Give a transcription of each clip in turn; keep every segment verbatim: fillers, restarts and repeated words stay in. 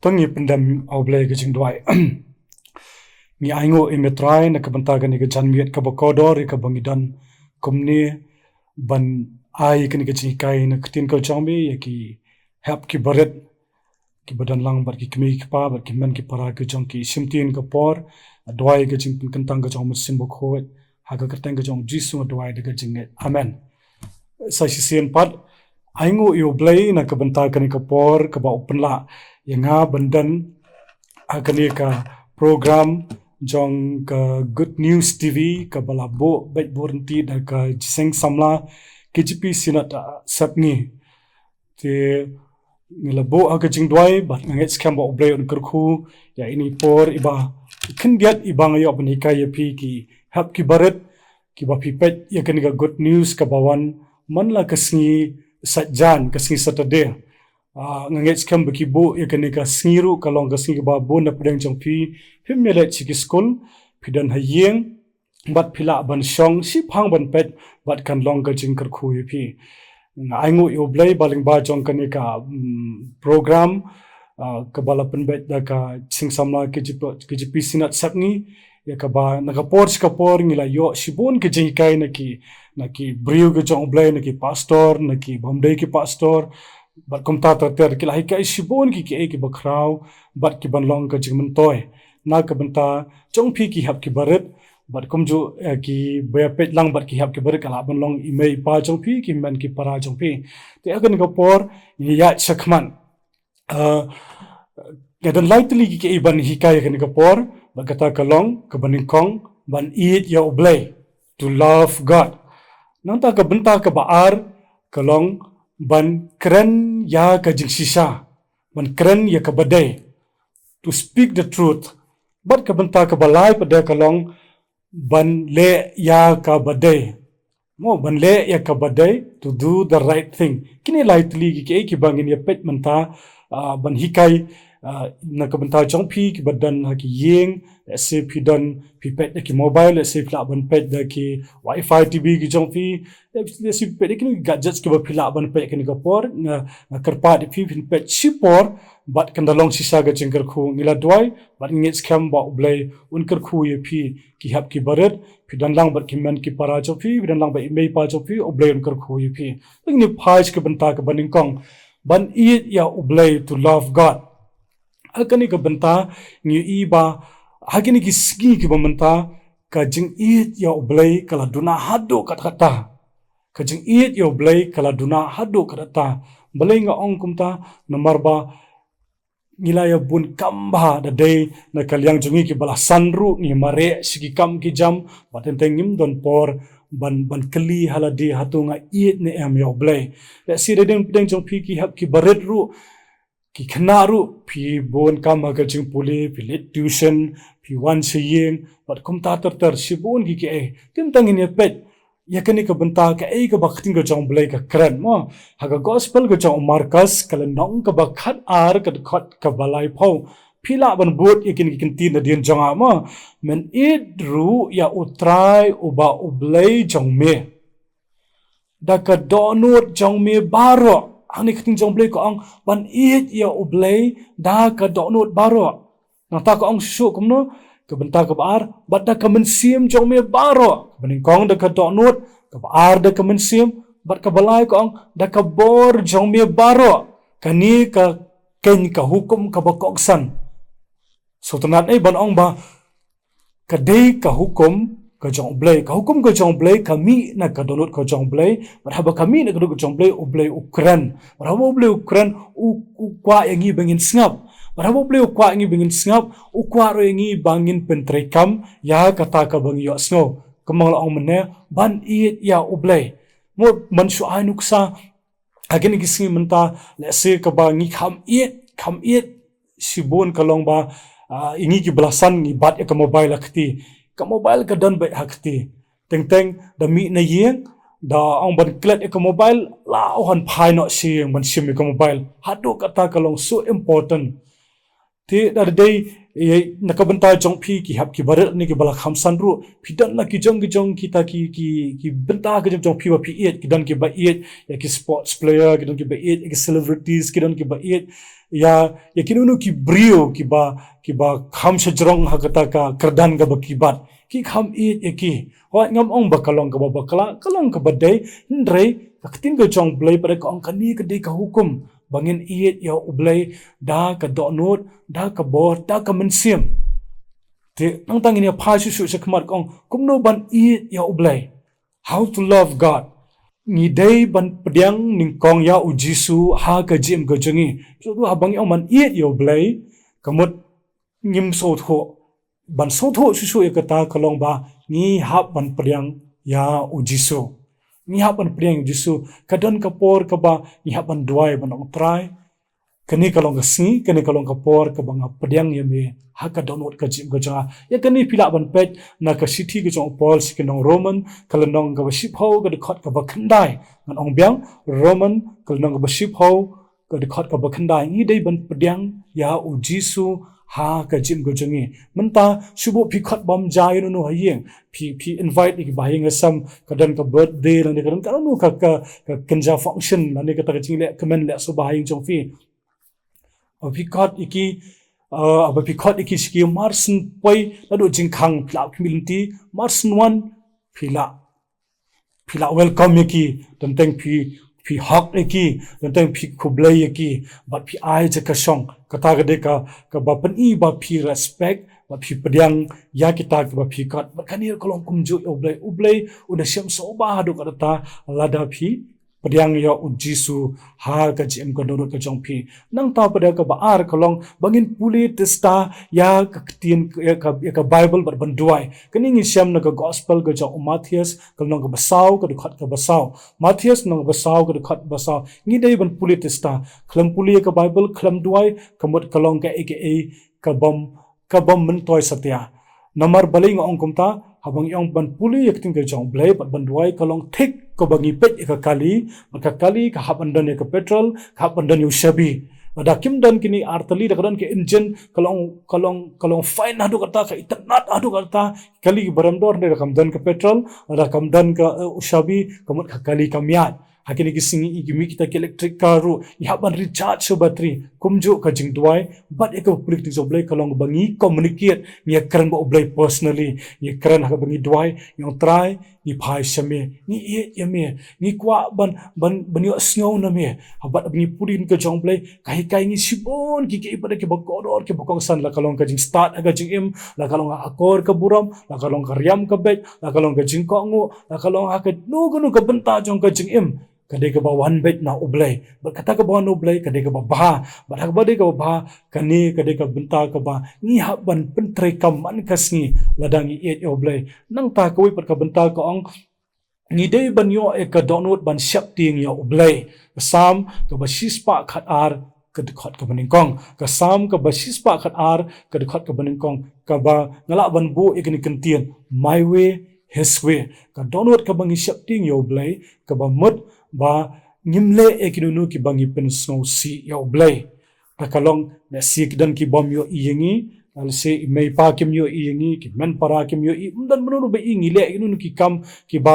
Pyngi pyndem, ah, U Blei, ka jingduwai. Ngi ainguh ïa me Trai na ka bynta kane ka janmiet kaba kordor ïa kaba ngi don kumne ban ai kane ka jinghikai na ka ktien ka jong me ïa ki hep ki barit kiba don lang bad ki kmie ki kpa bad ki hynmen ki para ki jong ki. Shim ktien ka por, ah, duwai ka jingpynkyntang ka jong U Mynsiem Bakhuid, ha ka kyrteng ka jong U Jisu nga duwai da ka jingngeit. Amen. Sa shisien pat, ainguh ïa U Blei na ka bynta kane ka por kaba u pynlah ïa nga ban don ha kane ka program jong ka Good News T V kaba la buh beit buh ryntih da ka Jingïaseng Samla K J P Synod, ah, Sepngi. Te ngi la buh ha ka jingduwai bad nga ngeit skhem ba U Blei un kyrkhu ïa ine i por iba khyndiat iba nga ïoh ban hikai ïa phi ki hep ki barit kiba phi peit ïa kane ka Good News kaba wan man la ka sngi Saitjaiñ, ka sngi Saturday. Ah, nga ngeit skhem ba ki buh ïa kane ka sngi ruh ka long ka sngi kaba bun na pdeng jong phi, phim ïaleit sha ki skul, phi don ha ïing bad phi lah ban shong shiphang ban peit bad kan long ka jingkyrkhu ïa phi. Nga ainguh ïa U Blei ba lyngba jong kane ka, mm, program, ah, kaba la pynbeit da ka Jingïaseng Samla K J P, K J P Synod Sepngi, ïa kaba na ka por sha ka por ngi la ïoh shibun ki jinghikai na ki, na ki briew ki jong U Blei, na ki pastor, na ki bym dei ki pastor, bad kumta ter ter ki la hikai shibun ki, kiei kiba khraw bad kiban long ka jingmyntoi na ka bynta jong phi ki hep ki barit, bad kumjuh, eh, kiba ïa peit lang bad ki hep ki barit ka lah ban long i mei i pa jong phi, ki hynmen ki para jong phi. Te ha kane ka por ngi ïaid shakhmat. Ah, nga don lai tylli ki, kiei ban hikai ha kane ka por, bad kata ka long kaba nyngkong ban ïeit ïa U Blei, to love God. Nangta ka bynta kaba ar ka long ban kren ïa ka jingshisha, ban kren ïa kaba dei, to speak the truth. Bad ka bynta kaba lai pat de ka long ban leh ïa kaba dei. Mo, ban leh ïa kaba dei, to do the right thing. Kine lai tylli ki, kiei kiba ngin ïa peit mynta, ah, ban hikai, ah, na ka bynta jong phi kiba don ha ki ïing, lehse phi don, phi peit da ki mobile, lehse phi lah ban peit da ki wifi T V ki jong phi, lehse phi peit da kine ki gadgets kiba phi lah ban peit kane ka por, nga, nga kyrpad ïa phi phin peit shipor, bad kan da long shisha ka jingkyrkhu. Ngi la duwai, bad ngi ngeit skhem ba U Blei un kyrkhu ïa phi, ki hep ki barit, phi don lang bad ki hynmen ki para jong phi, phi don lang bad i mei i pa jong phi, U Blei un kyrkhu ïa phi. Te ngin ïa phai sha ka bynta kaba nyngkong, ban ïeit ïa U Blei, to love God. Ha kane ka bynta ngi ïohi ba ha kine ki sngi kiba mynta ka jingïeit ïa U Blei ka la duna haduh katta katta. Ka jingïeit ïa U Blei ka la duna haduh katta katta. Balei nga ong kumta? Namar ba ngi la ïa bun kam bha, da dei na ka liang jong ngi kiba la san ruh ngi mareh sha ki kam ki jam, bad teng teng ngim don por ban, ban kylli ha lade hato nga ïeit ne em ïa U Blei. Lehse da dei pdeng jong phi ki hep ki barit ruh, ki khynnah ruh, phi bun kam ha ka jingpule, phi leit tuition, phi wan sha ïing, bad kumta ter ter, shibun ki, kiei. Te mynta ngin ïa peit ïa kane ka bynta, kaei kaba ka ktien ka jong U Blei ka kren, mo. Ha ka gospel ka jong u Markos, ka lynnong kaba khat ar, ka dkhot kaba laiphew. Phi lah ban bud ïa kine ki kyntien nadien jong nga, mo. Men ïeit ruh ïa U Trai uba U Blei jong me da ka dohnud jong me baroh. Hangne ka ktien jong U Blei ka ong ban ïeit ïa U Blei da ka dohnud baroh. Nangta ka ong shuh shuh kumno, ka bynta kaba ar, bad da ka mynsiem jong me baroh. Kaba nyngkong da ka dohnud, kaba ar da ka mynsiem, bad kaba lai ka ong da ka bor jong me baroh. Kane ka keiñ ka hukum kaba kongsan. Sngewtynnat ei ban ong ba ka dei ka hukum ka jong U Blei. Ka hukum ka jong U Blei ka mih na ka dohnud ka jong U Blei. Bad haba ka mih na ka dohnud ka jong U Blei, U Blei u kren. Bad haba U Blei u kren, u, u kwah ïa ngi ba ngin sngap. Bad haba U Blei u kwah ïa ngi ba ngin sngap, u kwah ruh ïa ngi ba ngin pyntreikam ïa kata kaba ngi ïohsngew. Kumba nga la ong mynne, ban ïeit ïa U Blei. Mut ban shu ai nuksa ha kine ki sngi mynta, lehse kaba ngi kham ïeit, kham ïeit shibun ka long ba, ah, ïa ngi kiba la san ngi bat ïa ka mobile ha kti. Ka mobile ka don beit ha kti. Teng teng da mih na ïing, da ong ban klet ïa ka mobile, la u hap phai noh sha ïing ban shim ïa ka mobile. Haduh kata ka long so important. Te da dei, eh, na ka bynta jong phi ki hap ki barit ne ki ba la kham san ruh, phi don la ki jong ki jong kita ki, ki, ki bynta ki jong jong phi ba phi ïeit, ki don ki ba ïeit ïa ki sports player, ki don ki ba ïeit ïa ki celebrities, ki don ki ba ïeit ïa, ïa ki nunu ki briew ki ba, ki ba kham shajrong ha kata ka kyrdan ka ba ki bat. Ki kham ïeit ïa ki. Hooid, ngam ong ba ka long ka ba bakla, ka long ka ba dei, hynrei ka ktien ka jong Blei pat ka ong kane ka dei ka hukum ba ngin ïeit ïa U Blei da ka dohnud, da ka bor, da ka mynsiem. Te nangta ngin ïa phai shuh shuh sha khmat ka ong kumno ban ïeit ïa U Blei. How to love God. Ngi dei ban pdiang nyngkong ïa U Jisu ha ka jingim ka jong ngi. Shuh shuh haba ngi ong ban ïeit ïa U Blei, ka mut ngim sngewthuh. Ban sngewthuh shuh shuh ïa kata ka long ba ngi hap ban pdiang ïa U Jisu. Ngi hap ban pdiang ïa U Jisu. Ka don ka por ka ba ngi hap ban duwai ban ong Trai, kane ka long ka sngi, kane ka long ka por ka ba nga pdiang ïa me ha ka dohnud ka jingim ka jong nga. Ïa kane phi lah ban peit na ka shithi ka jong u Paul sha ki nong Roman, ka lynnong ka ba shiphew, ka dkhot ka ba khyndai. Ngan ong biang, Roman, ka lynnong ka ba shiphew, ka dkhot ka ba khyndai. Ngi dei ban pdiang ïa U Jisu ha ka jingim ka jong ngi. Mynta shu buh phi khot bam ja ïa uno uno ha ïing. Phi, phi invite ïa ki ba ha ïing ha sem, ka don ka birthday lane ka don ka uno uno ka, ka, ka kynja function lane kata ka jingleh kmen leh sngewbha ha ïing jong phi. Haba phi khot ïa ki, uh, haba phi khot ïa ki sha ki, mar syn poi naduh jingkhang phi lah khmih lynti, mar syn wan phi lah, phi lah welcome ïa ki, don teng phi, phi hug ïa ki, don teng phi khublei ïa ki, bad phi ai jaka shong. Kata ka dei ka, ka ba pyni ba phi respect, ba phi pdiang ïa kita ki ba phi khot. Bad kane ka long kumjuh ïa U Blei, U Blei un da shem sngewbha haduh katta lada phi pdiang ïa U Jisu ha ka jingim ka dohnud ka jong phi. Nangta pat ka ba ar ka long ba ngin pule tista ïa ka ktien, ïa ka, ïa ka Bible bad ban duwai. Kane ngi shem na ka gospel ka jong u Mathaios, ka lynnong ka ba saw, ka dkhot ka ba saw. Mathaios lynnong ka ba saw, ka dkhot ba saw. Ngi dei ban pule tista. Khlem pule ïa ka Bible, khlem duwai, ka mut ka long kaei kaei ka bym, ka bym myntoi satia. Namar balei nga ong kumta, haba ngi ong ban pule ïa ka ktien ka jong U Blei bad ban duwai, ka long thik kaba ngi peit ïa ka kali, bad ka kali ka hap ban don ïa ka petrol, ka hap ban don ïa u shabi. Lada kim don kine ar tylli, da ka don ka engine, ka long, ka long, ka long fine haduh katta, ka itynnad haduh katta, kali ba rem dor, lada kam don ka petrol, lada kam don ka, eh, u shabi, ka mut ka kali kam ïaid. Ha kine ki sngi ngi ïohi kita ki electric car ruh, ngi hap ban recharge ïa u battery. Kumjuh ka jingduwai bad ïa ka pule ïa ka ktien jong U Blei ka long ba ngi communicate, ngi ïakren bad U Blei personally, ngi ïakren ha kaba ngi duwai, ngi ong Trai, ngi phai sha me, ngi ïeit ïa me, ngi kwah ban, ban, ban ïohsngew na me. Haba ngi pule ïa ka ktien jong U Blei, ka hikai ngi shibun ki, ki, ki ba kordor, ki ba kongsan, la ka long ka jingstad ha ka jingim, la ka long ha ka kor ka burom, la ka long ka riam ka beit, la ka long ka jingkohnguh, la ka long ha kano kano ka bynta jong ka jingim. Ka dei kaba wan beit na U Blei. Bad kata kaba wan na U Blei ka dei kaba bha. Bad ha kaba dei kaba bha, kane ka dei ka bynta kaba ngi hap ban pyntreikam man ka sngi lada ngi ïeit ïa U Blei. Nangta kawei pat ka bynta ka ong, ngi dei ban ïoh ïa ka dohnud ban sheptieng ïa U Blei. Ka Salm kaba shispah khatar, ka dkhot kaba nyngkong. Ka Salm kaba shispah khatar, ka dkhot kaba nyngkong. Kaba nga lah ban buh ïa kane ka kyntien, My way, His way. Ka dohnud kaba ngi sheptieng ïa U Blei, kaba mut ba ngim leh ïa kino kino kiba ngi pynsngewsih ïa U Blei. Lada ka long, lehse ki don ki bym ïohi ïa ngi, lehse i mei i pa kim ïohi ïa ngi, ki hynmen para kim ïohi, ym don mano mano ba i, ngi leh ïa kino kino ki kam kiba,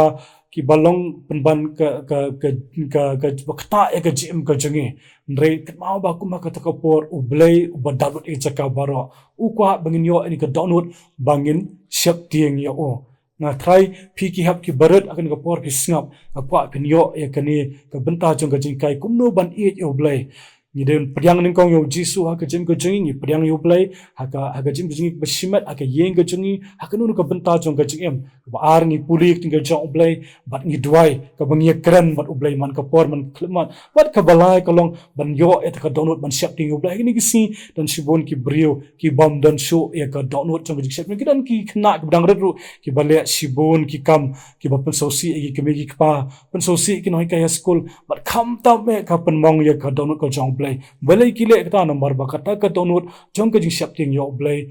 kiba long pynban ka, ka, ka, ka, ka, ba ktah ïa ka jingim ka jong ngi. Hynrei kynmaw ba kum ha kata ka por U Blei uba da lut ïa ka jaka baroh, u kwah ba ngin ïoh ïa kane ka dohnud ba ngin sheptieng ïa u. Nga tharai phi ki hep ki barit ha kane ka por phi sngap, nga kwah phin ïoh ïa kane ka bynta jong ka jinghikai kumno ban ïeit ïa U Blei. Ngi dei ban pdiang nyngkong ïa U Jisu ha ka jingim ka jong ngi, ngi pdiang ïa U Blei ha ka, ha ka jingim ka jong ngi ba shimet, ha ka ïing ka jong ngi, ha kano kano ka bynta jong ka jingim. Kaba ar ngi pule ïa ka jong U Blei bad ngi duwai, kaba ngi ïakren bad U Blei man ka por man ka khyllipmat. Bad kaba lai ka long ban ïoh ïa ka dohnud ban sheptieng ïa U Blei. Ha kine ki sngi don shibun ki briew ki bym don shuh ïa ka dohnud jong ka jingsheptieng. Ki don ki khynnah kiba dang rit ruh kiba leh shibun ki kam, kiba pynsngewsih ïa ki kmie ki kpa, pynsngewsih ïa ki nonghikai ha skul. Bad khamtam eh ka pynmong ïa ka dohnud ka jong U Blei. Balei ki leh kata? Namar ba kata ka dohnud jong ka jingsheptieng ïa U Blei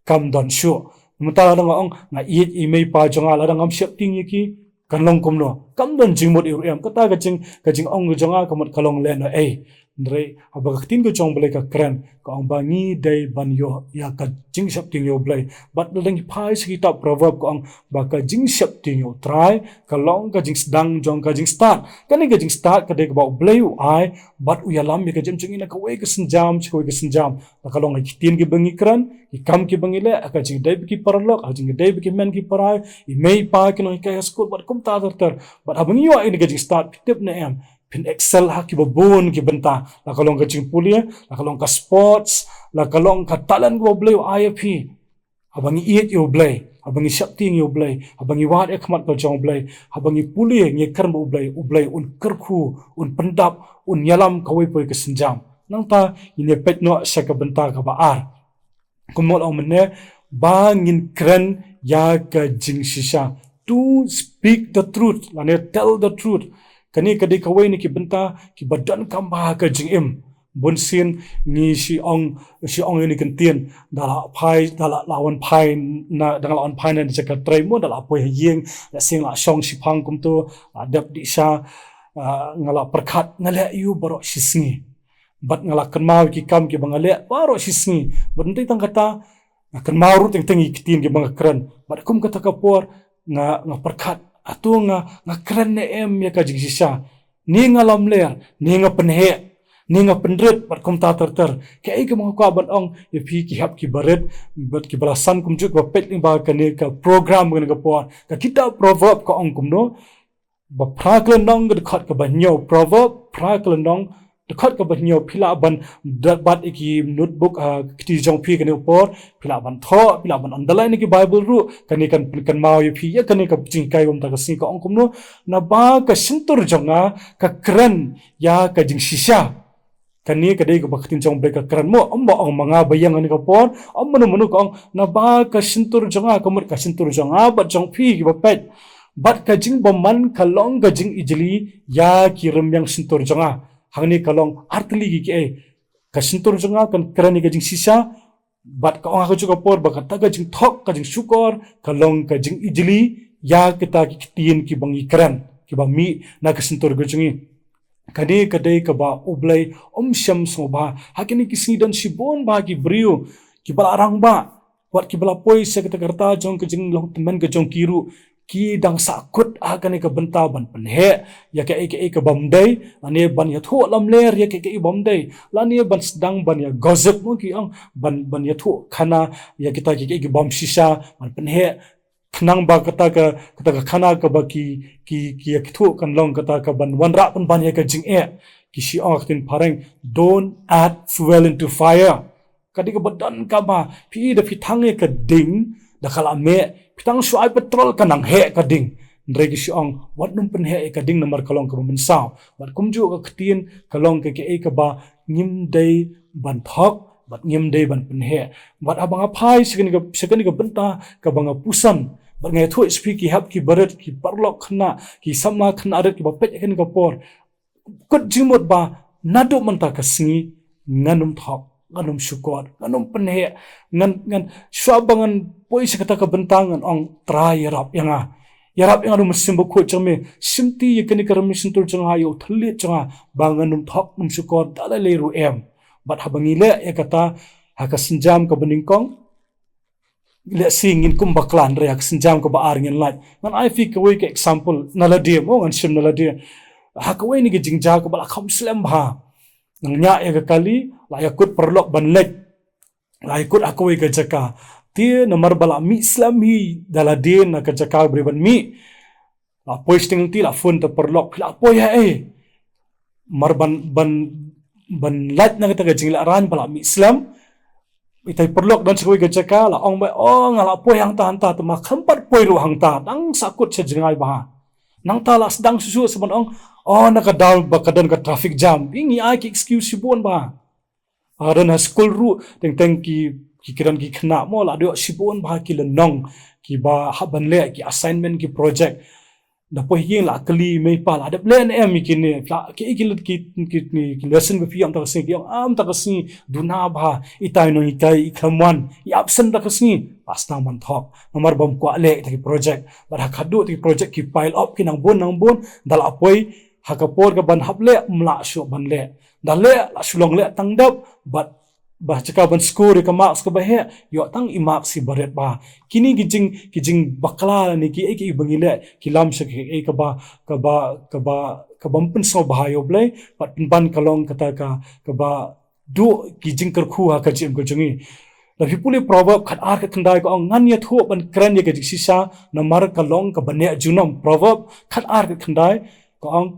kam don shuh. Mynta lada nga ong nga ïeit ïa i mei i pa jong nga, lada ngam sheptieng ïa ki, kan long kumno? Kam don jingmut ïa u em, kata ka jing, ka jingong ka jong nga ka mut ka long lehnohei. Hynrei haba ka ktien ka jong u Blei ka kren, ka ong ba ngi dei ban ïoh ïa ka jingsheptieng ïa u Blei. Bad lada ngi phai sha kitab Proverb ka ong ba ka jingsheptieng ïa u Trai ka long ka jingsdang jong ka jingstad. Kane ka jingstad ka dei kaba u Blei u ai, bad u ïalam ïa ka jingim jong ngi na kawei ka sienjam sha kawei ka sienjam. La ka long ha ki ktien kiba ngi kren, ki kam kiba ngi leh, ha ka jingïadei bad ki paralok, ha ka jingïadei bad ki hynmen ki para, i mei i pa ki nonghikai ha skul, bad kumta ter ter. Bad haba ngi ïoh ïa kane ka jingstad, phi tip ne em, phin excel ha kiba bun ki bynta. La ka long ka jingpule, la ka long ka sports, la ka long ka talent kaba u Blei u ai ïa phi. Haba ngi ïeit ïa u Blei, haba ngi sheptieng ïa u Blei, haba ngi wad ïa ka khmat ka jong u Blei, haba ngi pule, ngi kren bad u Blei, u Blei un kyrkhu, un pyndap, un ïalam kawei pa kawei ka sienjam. Nangta ngin ïa peit noh sha ka bynta kaba ar. Kumno la ong mynne, ba ngin kren ïa ka jingshisha. To speak the truth, lane tell the truth. Kane ka dei kawei na ki bynta kiba donkam bha ha ka jingim. Bunsien ngi shu ong, shu ong ïa kane ka ktien, da la phai, da la, la wan phai na, da nga la wan phai na jaka trei mo, da la poi ha ïing, la sing la shong shiphang kumto, la dep dih sha, ah, nga la pyrkhat, nga leh ïa u baroh shisngi. Bad nga la kynmaw ïa ki kam kiba nga leh baroh shisngi. Bad ym dei tang kata, nga kynmaw ruh teng teng ïa ki ktien kiba nga kren. Bad kum kata ka por nga, nga pyrkhat, hato nga, nga kren ne em ïa ka jingshisha. Ne nga lamler, ne nga pynheh, ne nga pynrit, bad kumta ter ter. Kaei kaba nga kwah ban ong ïa phi ki hep kiba rit bad kiba la san kumjuh kiba peit lyngba kane ka program kane ka por. Ka kitab Proverb ka ong kumno, ba phra ka lynnong ka dkhot kaba hynñiew, Proverb phra ka lynnong dkhot kaba hynñiew, phi lah ban dep bat ïa ki notebook ha ka kti jong phi kane ka por, phi lah ban thoh, phi lah ban underline ïa ki Bible ruh, kane kan pynkynmaw ïa phi ïa kane ka jinghikai kum ta ka sngi. Ka ong kumno, naba ka shyntur jong nga ka kren ïa ka jingshisha. Kane ka dei kaba ka ktien jong u Blei ka kren mo, ym ba ong ma nga ba ïeng kane ka por, ym mano mano, ka ong naba ka shyntur jong nga, ka mut ka shyntur jong nga bad jong phi kiba peit. Bad ka jingbymman ka long ka jingijli ïa ki rymmiang shyntur jong nga. Hangne ka long artylli ki kiei. Ka shyntur jong nga kan kren ïa ka jingshisha, bad ka ong ha kajuh ka por ba kata ka jingthok, ka jingshukor ka long ka jingijli ïa kita ki ktien kiba ngi kren, kiba mih na ka shyntur ka jong ngi. Kane ka dei kaba U Blei um shem sngewbha. Ha kine ki sngi don shibun bha ki briew kiba la rangbah, wat kiba la poi sha kata ka rta jong ka jinglong tymmen ka jong ki ruh, ki dang sahkut ha kane ka bynta ban pynheh ïa kaei kaei ka bym dei, lane ban ïathuh lamler ïa kaei kaei bym dei, lane ban sdang ban ïa gossip, mo, ki ong, ban, ban ïathuh khana ïa kita kaei kaei ka bym shisha, ban pynheh, khnang ba kata ka, kata ka khana kaba ki, ki, ki ïathuh kan long kata ka ban wanrah pynban ïa ka jingeh. Ki shu ong ha ka ktien phareng, "Don't add fuel into fire." Ka dei kaba donkam bha, phi, da phi thang ïa ka ding, da ka la meh, phi thang shu ai petrol ka nang heh ka ding. Hynrei ki shu ong, wat nym pynheh ïa ka ding namar ka long kaba mynsaw. Bad kumjuh ka ktien ka long ka kaei kaba ngim dei ban thok, bad ngim dei ban pynheh. Bad haba nga phai sha kane ka, sha kane ka bynta kaba nga pyrshang, bad nga ïathuh ïa phi ki hep ki barit, ki paralok khynnah, ki samla khynnah rit kiba peit ïa kane ka por, kut jingmut ba naduh mynta ka sngi ngan ym thok, ngan ym shukor, ngan ym pynheh, ngan, ngan, shuwa ba ngan poi sha kata ka bynta ngan ong, Trai, ïarap ïa nga. Ïarap ïa nga da u Mynsiem Bakhuid jong me. Shimti ïa kane ka rymmiang shyntur jong nga, ïa u thylliej jong nga, ba ngan ym thok, ym shukor da lei lei ruh em. Bad haba ngi leh ïa kata ha ka sienjam kaba nyngkong, lehse ngin kum bakla, hynrei ha ka sienjam kaba ar ngin lait. Ngan ai phi kawei ka example na lade, mo, ngan shim na lade. Ha kawei na ki jingjia kaba la kham slem bha, nga ñiah ïa ka kali, la ïakut paralok ban leit, la ïakut ha kawei ka jaka. Te namar ba la mih slem hi da lade na ka jaka ba dei ban mih, la poi shiteng lynti, la phone ïa uta u paralok, "Phi la poi haei?" Mar ban, ban, ban lait na kata ka jingïalehrain ba la mih slem, ita i paralok don sha kawei ka jaka, la ong ba, "Oh, nga la poi hangta hangta." Te ma kham pat poi ruh hangta, dang sahkut sha jngai bha. Nangta la sdang shuh shuh sa ban ong, "Oh, na ka daw ba ka don ka traffic jam." Ngi ai ki excuse shibun bha. Ah, don ha skul ruh, teng teng ki, ki, ki don ki khynnah, mo, la dei shibun bha ki lynnong kiba hap ban leh, ki assignment, ki project. Da poi ha ïing la kylli mei pa la dep leh ne em ïa kine, la ki ki ki ki ki lesson ba phi ïoh mynta ka sngi, ki ong mynta ka sngi duna bha, itai nonghikai i khlem wan, i absent mynta ka sngi. La sdang ban thok namar bym kwah leh kita ki project. Bad ha khadduh kita ki project ki pile up ki nang bun nang bun, da la poi ha ka por ka ban hap leh ym lah shuh ban leh. Da leh la shu long leh tang dep, bad ba jaka ban score ïa ka marks kaba heh, ïoh tang i marks iba rit bha. Kine ki jing, ki jingbakla ne ki ei ki ei ba ngi leh ki lam sha ki ei kaba, kaba, kaba, kaba ym pynsngewbha ïa U Blei, bad pynban ka long kata ka, kaba duh ki jingkyrkhu ha ka jingim ka jong ngi. Lada phi pule Proverb khatar khatkhyndai ka ong, ngan ïathuh ban kren ïa ka jingshisha namar ka long kaba neh junom. Proverb khatar khatkhyndai ka ong,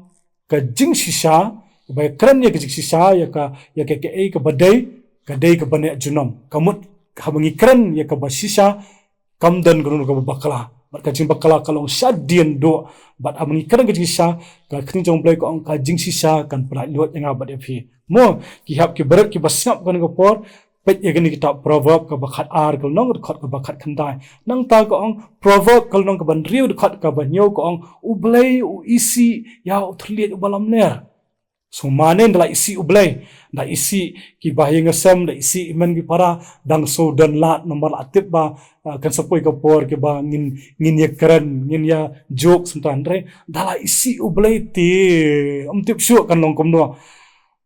ka jingshisha, ba kren ïa ka jingshisha, ïa ka, ïa ka, ka ei kaba dei, ka dei kaba neh junom. Ka mut haba ngi kren ïa kaba shisha, kam don kano kaba bakla. Bad ka jingbakla ka long shadien duh. Bad haba ngi kren ka jingshisha, ka ktien jong U Blei ka ong ka jingshisha kan pyllait luid ïa nga bad ïa phi. Mo, ki hap ki barit kiba sngap kane ka por, peit ïa kane kita Proverb kaba khatar ka lynnong dkhot kaba khatkhyndai. Nangta ka ong Proverb ka lynnong kaba hynriew dkhot kaba hynñiew ka ong, U Blei u isih ïa u thylliej uba lamler. So mane da la isih U Blei, da isih kiba ha ïing ha sem, da isih i hynmen i para, dang shu don lad namar la tip ba, ah, kan sa poi ka por kiba ngin, ngin ïa kren, ngin ïa joke sngewthuh, hynrei da la isih U Blei te ym tip shuh kan long kumno.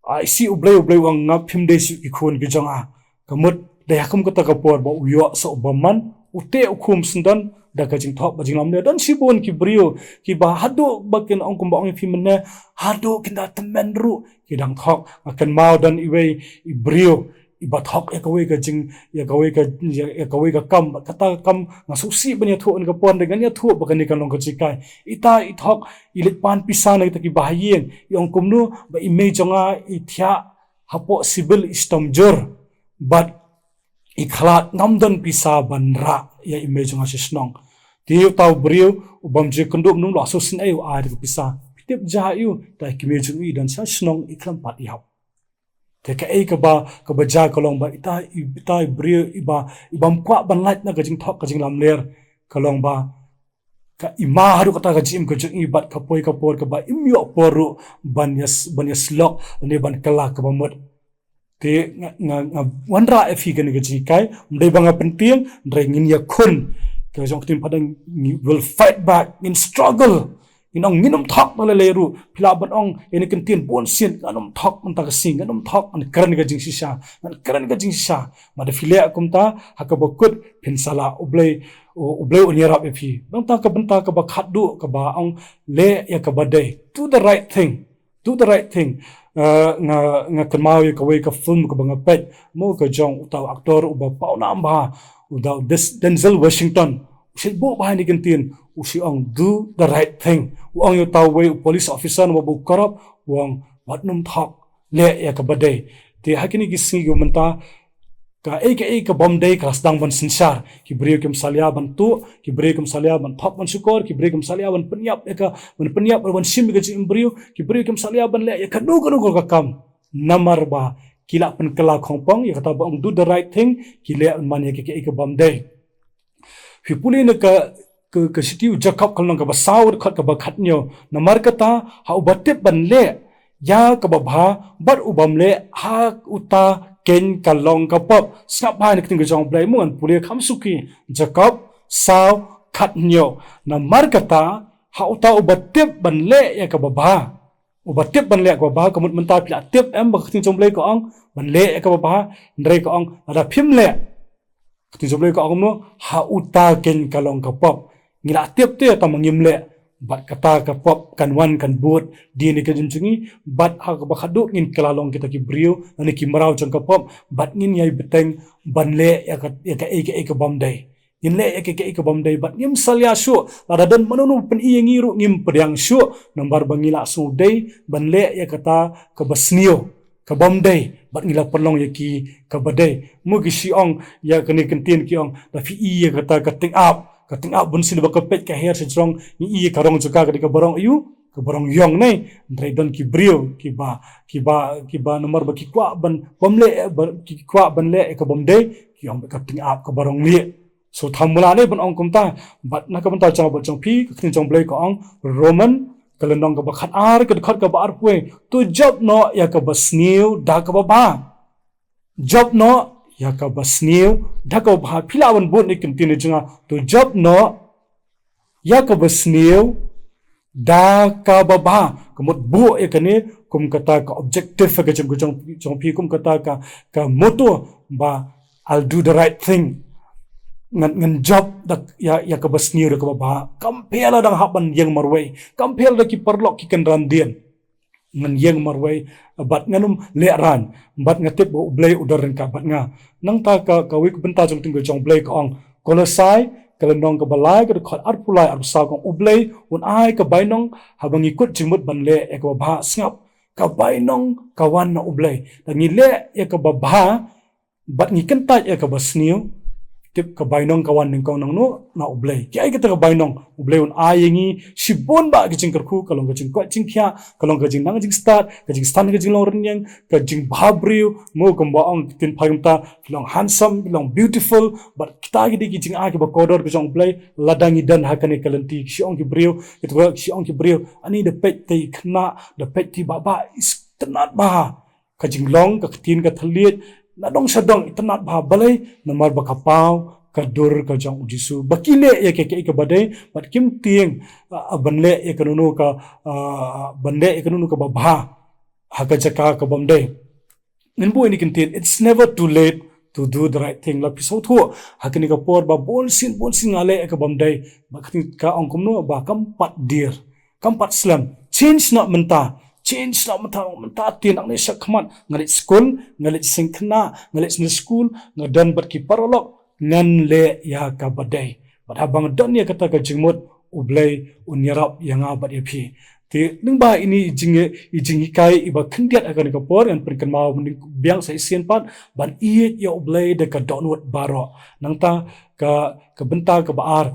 Ah, isih U Blei, U Blei u ong ngap phim dei shuh ki khun ki jong nga. Ka mut da ïa kum kata ka por ba u ïoh sa u bymman, u teh u khum syndon da ka jingthok ba jinglamler. Don shibun ki briew kiba haduh ba kin ong kumba ong ïa phi mynne, haduh kin da tymmen ruh ki dang thok. Nga kynmaw don iwei i briew iba thok ïa kawei ka jing, ïa kawei ka, ïa, ïa kawei ka kam, kata ka kam nga sngewsih ban ïathuh ïa ka por, hynrei ngan ïathuh ba kane kan long ka jinghikai. Ita i thok, i leit pan pisa na kita kiba ha ïing, i ong kumno ba i mei jong nga i thiah hapoh civil i shitom jur. Bad i khlad ngam don pisa ban rah ïa i mei jong nga sha shnong. Te uta u briew u bym ju kynduh mynno la shu sngewsih u ai da ka pisa. Phi tip jia ïa u, uta i kmie jong i don sha shnong i khlem pat ïap. Te kaei kaba, kaba jia ka long ba ita, ita i briew iba, i bym kwah ban lait na ka jingthok ka jinglamler ka long ba ka ima haduh kata ka jingim ka jong i bad ka poi ka por kaba im ïoh por ruh ban ïas, ban ïasyllok ne ban kylla kaba mut. Te nga, nga, nga wanrah ïa phi kane ka jinghikai, ym dei ba nga pyntieng, hynrei ngin ïakhun. Ka jong ka ktien Phareng, ngi will fight back, ngin struggle. Ngin ong ngin ym thok na lei lei ruh, phi lah ban ong ïa kane ka ktien bun sien, ngan ym thok mynta ka sngi, ngan ym thok, ngan kren ka jingshisha, ngan kren ka jingshisha. Mada phi leh kumta, ha kaba kut phin sa lah, U Blei, U, U Blei un ïarap ïa phi. Nangta ka bynta kaba khatduh kaba ong leh ïa kaba dei. Do the right thing. Do the right thing. Uh, nga, nga kynmaw ïa kawei ka film kaba nga peit. Mo ka jong uta u actor uba paw nam bha. Uta u Des-, Denzel Washington. U shait buh bha ïa kane ka ktien. U shait ong do the right thing. U ong ïa uta uwei u police officer namar ba u corrupt. U ong wat nym thok. Leh ïa kaba dei. Te ha kine ki sngi ki mynta, kaei kaei ka bym dei ka la sdang ban synshar. Ki briew kim salia ban tuh, ki briew kim salia ban thok ban shukor, ki briew kim salia ban pynïap ïa ka, ban pynïap ban shim ïa ka jingim briew, ki briew kim salia ban leh ïa kano kano ka kam. Namar ba ki la pynkylla khongpong ïa kata ba ong do the right thing, ki leh man ïa kaei ka bym dei. Phi pule na ka, ka, ka shithi u Jakob ka lynnong kaba saw dkhot kaba khathynñiew. Namar kata ha uba tip ban leh ïa kaba bha bad u bym leh, ha uta keiñ ka long ka pop. Sngap bha ïa kane ka ktien ka jong U Blei, mo ngan pule kham suki. Jakob saw khathynñiew. Namar kata ha uta uba tip ban leh ïa kaba bha. Uba tip ban leh ïa kaba bha, ka mut mynta phi la tip em ba ka ktien jong U Blei ka ong ban leh ïa kaba bha, hynrei ka ong lada phim leh. Ka ktien jong U Blei ka ong kumno, ha uta keiñ ka long ka pop. Ngi la tip te tang ba ngim leh, bad kata ka pop kan wan kan bud dien ïa ka jingim jong ngi, bad ha kaba khatduh ngin kylla long kita ki briew lane ki mraw jong ka pop, bad ngin ïai bteng ban leh ïa ka, ïa kaei kaei ka bym dei. Ngin leh ïa kaei kaei ka bym dei bad ngim salia shuh. Lada don mano mano ba pyni ïa ngi ruh ngim pdiang shuh, namar ba ngi la sngewdei ban leh ïa kata kaba sniew, ka bym dei, bad ngi la pynlong ïa ki kaba dei. Mo ki shu ong ïa kane ka ktien ki ong, lada phi i ïa kata ka tyngab, ka tyngab bunsien ba ka peit ka her sha jrong, ngi i ïa ka rong jong ka ka dei kaba rong aiu, kaba rong ïong ne. Hynrei don ki briew kiba, kiba, kiba namar ba ki kwah ban, bym leh, ba, ki kwah ban leh ïa ka bym dei, ki ong ka tyngab kaba rong lieh. So, tham mula ne ban ong kumta, bad na ka bynta jong, bad jong phi, ka ktien jong U Blei ka ong, Roman, ka lynnong kaba khat ar, ka dkhot kaba arphew wei, to jop noh ïa kaba sniew da kaba bha. Jop noh ïa kaba sniew da kaba bha. Phi lah ban bud ïa ka ktien jong nga, to jop noh ïa kaba sniew da kaba bha. Ka mut buh ïa kane kum kata ka objective ka jong, ka jong, jong phi, kum kata ka, ka motto ba I'll do the right thing. Ngan, ngan jop da ïa, ïa kaba sniew da kaba bha. Kam pher lada nga hap ban ïeng marwei. Kam pher lada ki paralok ki kynran dien. Ngan ïeng marwei bad ngan ym leh rang. Bad nga tip ba U Blei u don ryngkat bad nga. Nangta ka, kawei ka bynta jong ka ktien ka jong U Blei ka ong. Kolosai, ka lynnong kaba lai, ka dkhot arphew lai, arphew saw ka ong, U Blei un ai ka bainong haba ngi kut jingmut ban leh ïa kaba bha. Sngap, ka bainong ka wan na U Blei. Lada ngi leh ïa kaba bha bad ngi kyntait ïa kaba sniew, tip ka bainong ka wan nyngkong nangno? Na U Blei. Kaei kata ka bainong? U Blei un ai ïa ngi shibun bah ki jingkyrkhu, ka long ka jingkoit jingkhiah, ka long ka jingnang jingstad, ka jingstad ka jinglong rynïeng, ka jingbhabriew, mo kumba ong ka ktien phareng mynta, ki long handsome, ki long beautiful, bad kita ki dei ki jingai kiba kordor ka jong U Blei. Lada ngi don ha kane ka lynti, ki shu ong ki briew, kita ki shu ong ki briew, ani da peit te i khynnah, da peit te i bah bah, i itynnad bha. Ka jinglong, ka ktien, ka thylliej, na dong sha dong itynnad bha. Balei? Namar ba ka paw ka dur ka jong U Jisu. Ba ki leh ïa ka, ka, kaba dei, bad kim tieng, ah, ban leh ïa kano kano ka, ah, ban leh ïa kano kano kaba bha ha ka jaka ka bym dei. Ngin buh ïa kane ka ktien, it's never too late to do the right thing. Lada phi sngewthuh ha kane ka por ba bun sien, bun sien nga leh ïa ka bym dei, ba ka ktien ka ong kumno, ba kam pat dier, kam pat slem. Change noh mynta. Change noh mynta, mynta te, naduh mynne shakhmat. Nga leit skul, nga leit seng khynnah, nga leit Sunday school, nga don bad ki paralok, ngan leh ïa kaba dei. Bad haba nga don ïa kata ka jingmut, U Blei un ïarap ïa nga bad ïa phi. Te lyngba ine i jing, i jinghikai iba khyndiat ha kane ka por, ngan pynkynmaw mynta biang sa shisien pat, ban ïeit ïa U Blei da ka dohnud baroh. Nangta ka, ka bynta kaba ar,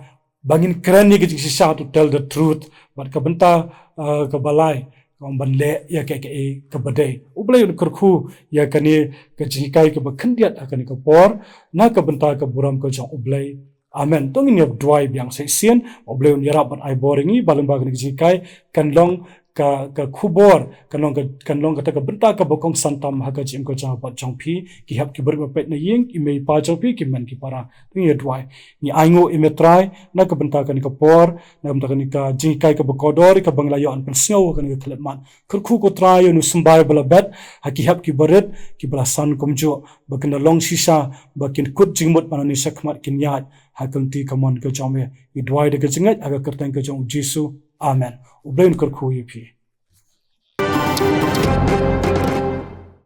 ba ngin kren ïa ka jingshisha, to tell the truth. Bad ka bynta, ah, kaba lai, ka ong ban leh ïa kaei kaei kaba dei. U Blei un kyrkhu ïa kane ka jinghikai kaba khyndiat ha kane ka por, na ka bynta ka burom ka jong U Blei. Amen. To ngin ïa duwai biang sa shisien, U Blei un ïarap bad ai bor ïa ngi, ba lyngba kane ka jinghikai kan long ka, ka khubor, kan long ka, kan long kata ka bynta kaba kongsan tam ha ka jingim ka jong nga bad jong phi, ki hep ki barit ba peit na ïing, i mei i pa jong phi, ki mei ki para. To ngin ïa duwai. Ngi ainguh ïa me Trai, na ka bynta kane ka por, na ka bynta kane ka jinghikai kaba kordor, kaba ngi la ïoh ban pynsngew ha kane ka khyllipmat. Kyrkhu ko Trai ïa une u symbai ba la bet, ha ki hep ki barit, kiba la san kumjuh, ba kin da long shisha, ba kin kut jingmut ba nangne shakhmat kin ïaid ha ka lynti kamon ka jong me. Ngi duwai da ka jingngeit ha ka kyrteng ka jong U Jisu. Amen. U Blei un kyrkhu ïa phi.